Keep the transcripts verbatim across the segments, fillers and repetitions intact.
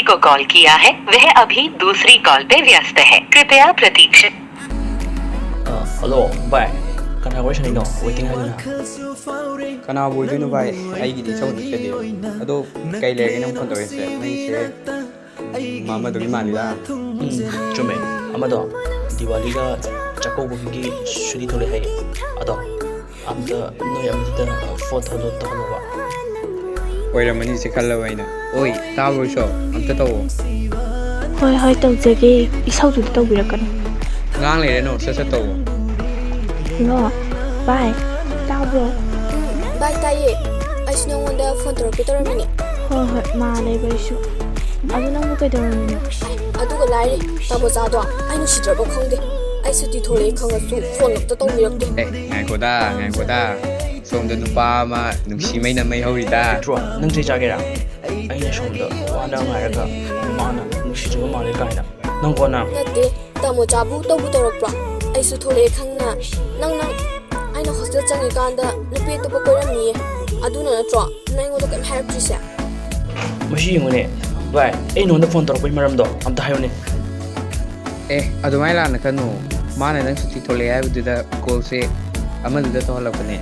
को कॉल किया है, वह अभी दूसरी कॉल पे व्यस्त है, कृपया प्रतीक्षा। ꯍꯜꯂꯣ ꯚꯥꯏ, ꯀꯅꯥ ꯋꯥꯔꯤ ꯁꯥꯟꯅꯩꯅꯣ? ꯋꯦꯇꯤꯡ ꯍꯥꯏꯗꯨꯅ꯫ ꯀꯅꯥꯕꯨ ꯑꯣꯏꯗꯣꯏꯅꯣ ꯚꯥꯏ? ꯑꯩꯒꯤꯗꯤ ꯏꯆꯧ ꯅꯠꯆꯗꯦ꯫ ꯑꯗꯣ ꯀꯩ ꯂꯩꯔꯒꯦ ꯅꯪ ꯐꯣꯟ ꯇꯧꯔꯛꯏꯁꯦ? ꯅꯪꯁꯦ ꯃꯥꯃꯗꯨꯒꯤ ꯃꯥꯜꯂꯤꯗ꯫ ꯎꯝ, ꯆꯨꯝꯃꯦ꯫ ꯑꯃꯗꯣ ꯗꯤꯋꯥꯂꯤꯒ ꯆꯥꯛꯀꯧꯕꯒꯤ ꯁꯨꯇꯤ ꯊꯣꯛꯂꯛꯑꯦ ꯍꯥꯏꯌꯦ꯫ ꯑꯗꯣ ꯑꯝꯇ ꯅꯣꯏ ꯑꯃꯗꯨꯗ ꯐꯣꯟ ꯇꯧꯍꯜꯂꯣ, ꯇꯧꯍꯜꯂꯣꯕ꯫ ꯑꯣꯏꯔꯝꯃꯅꯤꯁꯦ ꯈꯜꯂꯕ ꯑꯩꯅ꯫ ꯑꯣꯏ, ꯇꯥꯕ꯭ꯔꯣ ꯏꯁꯣ? ꯑꯝꯇ ꯇꯧꯑꯣ꯫ ꯍꯣꯏ ꯍꯣꯏ, ꯇꯧꯖꯒꯦ꯫ ꯏꯁꯧꯗꯨꯗꯤ ꯇꯧꯕꯤꯔꯛꯀꯅꯨ꯫ ꯉꯥꯡ ꯂꯩꯔꯅꯨ, ꯁꯠ ꯁꯠ ꯇꯧꯑꯣ꯫ ꯍꯜꯂꯣ, ꯚꯥꯏ, ꯇꯥꯕ꯭ꯔꯣ? ꯚꯥꯏ, ꯇꯥꯏꯌꯦ꯫ ꯑꯩꯁꯨ ꯅꯉꯣꯟꯗ ꯐꯣꯟ ꯇꯧꯔꯛꯀꯦ ꯇꯧꯔꯝꯃꯤꯅꯦ꯫ ꯍꯣꯏ ꯍꯣꯏ, ꯃꯥꯜꯂꯦꯕ ꯑꯩꯁꯨ꯫ ꯑꯗꯨ ꯅꯪꯕꯨ ꯀꯩꯗꯧꯔꯝꯃꯤꯅꯣ? ꯑꯗꯨꯒ ꯂꯥꯏꯔꯤ, ꯇꯥꯃꯣꯆꯥꯗꯣ ꯑꯩ ꯅꯨꯡꯁꯤꯗ꯭ꯔꯕ ꯈꯪꯗꯦ꯫ ꯑꯩ ꯁꯨꯇꯤ ꯊꯣꯛꯂꯛꯑꯦ ꯈꯪꯉꯁꯨ ꯐꯣꯟ ꯑꯝꯇ ꯇꯧꯕꯤꯔꯛꯇꯦ꯫ ꯑꯦ, ꯉꯥꯏꯈꯣꯗ, ꯉꯥꯏꯈꯣꯗ꯫ ꯁꯣꯝꯗ ꯅꯨꯄꯥ ꯑꯃ ꯅꯨꯡꯁꯤ ꯃꯩꯅ ꯃꯩ ꯍꯧꯔꯤꯗ꯫ ꯅꯠꯇ꯭ꯔꯣ? ꯅꯪ ꯆꯩ ꯆꯥꯒꯦꯔꯥ? ꯑꯩꯅ ꯁꯣꯝꯗ ꯋꯥꯅ ꯉꯥꯏꯔꯒ ꯃꯥꯅ ꯅꯨꯡꯁꯤꯗ꯭ꯔꯕ ꯃꯥꯜꯂꯦ ꯀꯥꯏꯅ꯫ ꯅꯪ ꯀꯣꯟꯅ ꯅꯠꯇꯦ, ꯇꯥꯃꯣꯆꯥꯕꯨ ꯇꯧꯕꯨ ꯇꯧꯔꯛꯄ꯭ꯔꯣ? ꯑꯩꯁꯨ ꯊꯣꯛꯂꯛꯑꯦ ꯈꯪꯅ꯫ ꯅꯪ, ꯅꯪ, ꯑꯩꯅ ꯍꯣꯁꯇꯦꯜ ꯆꯪꯉꯤꯀꯥꯟꯗ ꯅꯨꯄꯤ ꯑꯇꯣꯞꯄ ꯀꯣꯏꯔꯝꯃꯤꯌꯦ꯫ ꯑꯗꯨꯅ ꯅꯠꯇ꯭ꯔꯣ ꯅꯪ ꯑꯩꯉꯣꯟꯗ ꯀꯔꯤꯝ ꯍꯥꯏꯔꯛꯇ꯭ꯔꯤꯁꯦ? ꯃꯁꯤ ꯌꯦꯡꯉꯨꯅꯦ ꯚꯥꯏ, ꯑꯩ ꯅꯉꯣꯟꯗ ꯐꯣꯟ ꯇꯧꯔꯛꯄꯒꯤ ꯃꯔꯝꯗꯣ ꯑꯝꯇ ꯍꯥꯏꯌꯨꯅꯦ꯫ ꯑꯦ, ꯑꯗꯨꯃꯥꯏꯅ ꯂꯥꯛꯅ ꯈꯟꯅꯨ꯫ ꯃꯥꯅ ꯅꯪ ꯁꯨꯇꯤ ꯊꯣꯛꯂꯛꯑꯦ ꯍꯥꯏꯕꯗꯨꯗ ꯀꯣꯜꯁꯦ ꯑꯃꯗꯨꯗ ꯇꯧꯍꯜꯂꯛꯄꯅꯦ꯫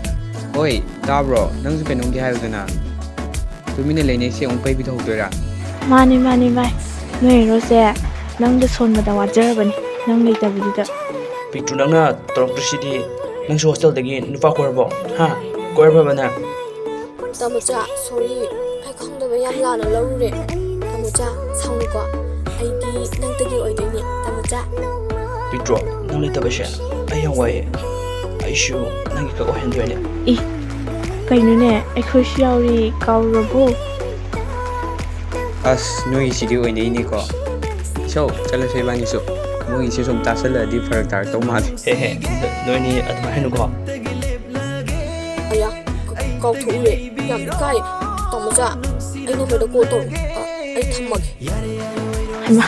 ꯍꯣꯏ, ꯇꯥꯕ꯭ꯔꯣ? ꯅꯪꯁꯨ ꯀꯩꯅꯣꯝꯗꯤ ꯍꯥꯏꯌꯨꯗꯅ꯫ ꯇꯨꯃꯤꯟꯅ ꯂꯩꯅꯩꯁꯦ ꯑꯃꯨꯛ ꯄꯩꯕꯤ ꯇꯧꯍꯧꯗꯣꯏꯔꯥ? ꯃꯥꯅꯤ ꯃꯥꯅꯤ ꯚꯥꯏ, ꯅꯣꯏ ꯍꯦꯔꯣꯁꯦ ꯅꯪꯗ ꯁꯣꯟꯕꯗ ꯋꯥꯖꯔꯕꯅꯤ, ꯅꯪ ꯂꯩꯇꯕꯗꯨꯗ꯫ ꯄꯤꯛꯇ꯭ꯔꯨ, ꯅꯪꯅ ꯇꯧꯔꯛꯇ꯭ꯔꯤꯁꯤꯗꯤ꯫ ꯅꯪꯁꯨ ꯍꯣꯁꯇꯦꯜꯗꯒꯤ ꯅꯨꯄꯥ ꯀꯣꯏꯔꯕꯣ? ꯍꯥ? ꯀꯣꯏꯔꯕꯕ ꯅꯪ? ꯇꯥꯃꯣꯆꯥ, ꯁꯣꯔꯤ, ꯑꯩ ꯈꯪꯗꯕ ꯌꯥꯝ ꯂꯥꯟꯅ ꯂꯧꯔꯨꯔꯦ꯫ ꯇꯥꯃꯣꯆꯥ, ꯁꯥꯎꯅꯨꯀꯣ꯫ ꯑꯩꯗꯤ ꯅꯪꯗꯒꯤ ꯑꯣꯏꯗꯣꯏꯅꯦ, ꯇꯥꯃꯣꯆꯥ꯫ ꯄꯤꯛꯇ꯭ꯔꯣ, ꯅꯪ ꯂꯩꯇꯕꯁꯦ ꯑꯩ ꯌꯥꯝ ꯋꯥꯏꯑꯦ꯫ ꯑꯩꯁꯨ ꯅꯪꯒꯤ ꯈꯛ ꯑꯣꯏꯍꯟꯗꯣꯏꯅꯦ꯫ ꯏ, ꯀꯩꯅꯣꯅꯦ, ꯑꯩꯈꯣꯏꯁꯨ ꯌꯥꯎꯔꯤ, ꯀꯥꯎꯔꯕꯣ? ꯑꯁ, ꯅꯣꯏꯒꯤꯁꯤꯗꯤ ꯑꯣꯏꯅꯩꯅꯦꯀꯣ꯫ ꯏꯁꯧ, ꯆꯠꯂꯁꯦ ꯏꯕꯥꯅꯤꯁꯨ꯫ ꯃꯣꯏꯒꯤꯁꯦ ꯁꯨꯝ ꯇꯥꯁꯜꯂꯛꯑꯗꯤ ꯐꯔꯛ ꯇꯥꯔꯛꯇꯧ ꯃꯥꯜꯂꯦ꯫ ꯍꯦ ꯍꯦ, ꯅꯣꯏꯅꯤ ꯑꯗꯨꯃꯥꯏꯅ ꯍꯥꯏꯅꯨꯀꯣ꯫ ꯑꯌꯥ, ꯀ-, ꯀꯥꯎꯊꯣꯛꯎꯔꯦ꯫ ꯌꯥꯝ ꯏꯀꯥꯏ꯫ ꯇꯥꯃꯣꯆꯥ, ꯑꯩ ꯅꯝꯕꯔꯗ ꯀꯣꯜ ꯇꯧꯔꯣ꯫ ꯑ, ꯑꯩ ꯊꯝꯃꯒꯦ꯫ ꯍꯩꯃꯥ,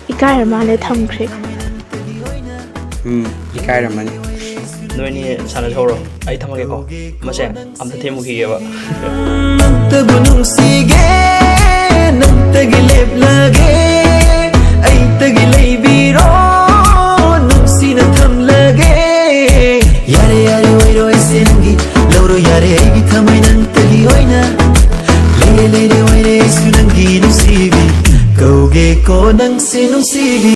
ꯏꯀꯥꯏꯔ ꯃꯥꯜꯂꯦ, ꯊꯝꯈ꯭ꯔꯦ꯫ ꯎꯝ, ꯏꯀꯥꯏꯔꯝꯃꯅꯤ꯫ ꯅꯣꯏꯅꯤ ꯁꯥꯟꯅꯖꯍꯧꯔꯣ, ꯑꯩ ꯊꯝꯃꯒꯦꯀꯣ꯫ ꯃꯁꯦ ꯑꯝꯇ ꯊꯦꯝꯃꯨꯈꯤꯒꯦꯕ꯫ ꯑꯝꯇꯕꯨ ꯅꯨꯡꯁꯤꯒꯦ ꯅꯪꯇꯒꯤ ꯂꯦꯞꯂꯒꯦ, ꯑꯩꯇꯒꯤ ꯂꯩꯕꯤꯔꯣ꯫